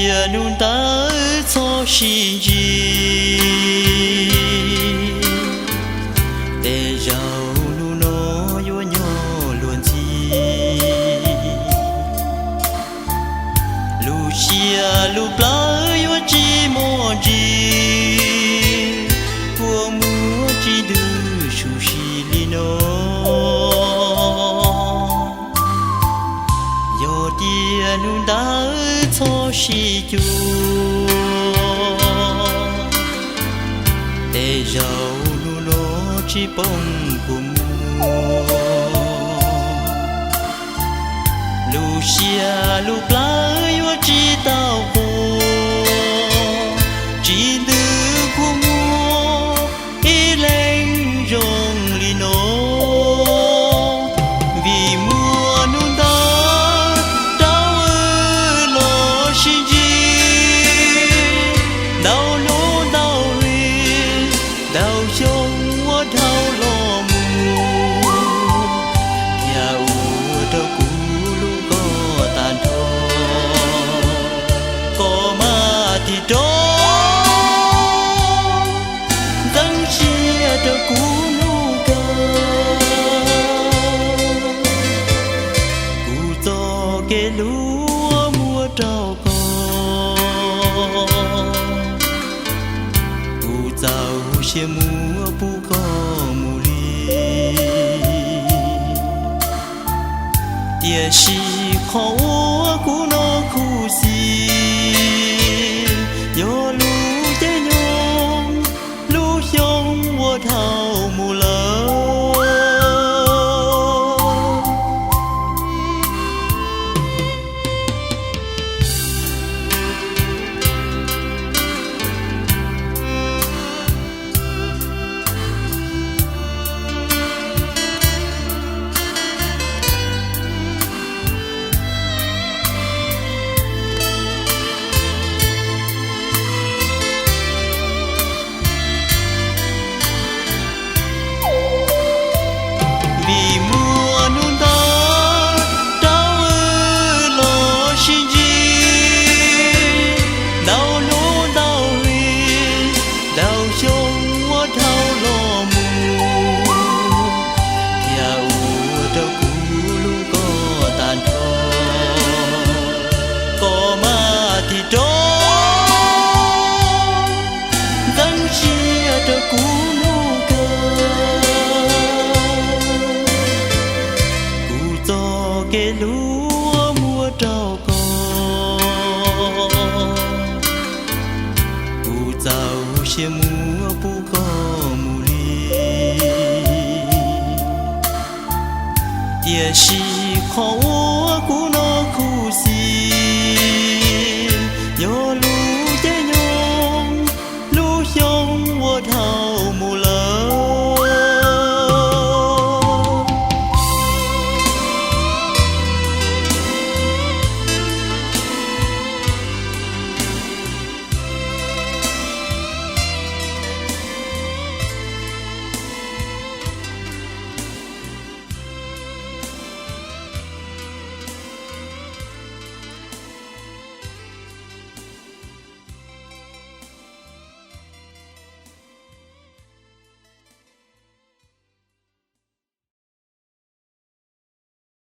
Tias hnub ntawd txhob sib ntsib, tej zaum hnub no yuav nyob luag ntxhi. Lub siab lub plawv yuav tsis muaj ntsis, kua muag tsis ntws su si li no. Yog tias hnub ntawd txhob sib cuag, tej zaum hnub no tsis poob kua muag. Lub siab lub plawv yuav tsis tau quas, tsis ntws kua muag ib leeg zoo li no. Vim muaj hnub ntawd rau wb los sib ntsib, ntau hnub ntau hli, ntau xyoo uas dhau los mus, thiaj ua rau kuv hlub koj tag nrho. Koj mas tig rov ntxeev siab rau kuv hnub kawg, kuv txoj kev hlub muab rau koj. Kuv txaus siab muab pub koj mus li, tiam sis qhov uas kuv hnov khuv xim yog lub caij nyoog lub xyoo uas dhau mus lawm. Vim muaj hnub ntawd rau wb los sib ntsib, ntau hnub ntau hli, ntau xyoo uas dhau los mus, thiaj ua rau kuv hlub koj tag nrho. Koj mas tig rov ntxeev siab rau kuv hnub kawg, kuv txoj kev hlub muab rau koj. Kuv txaus siab muab pub koj mus li, tiam sis qhov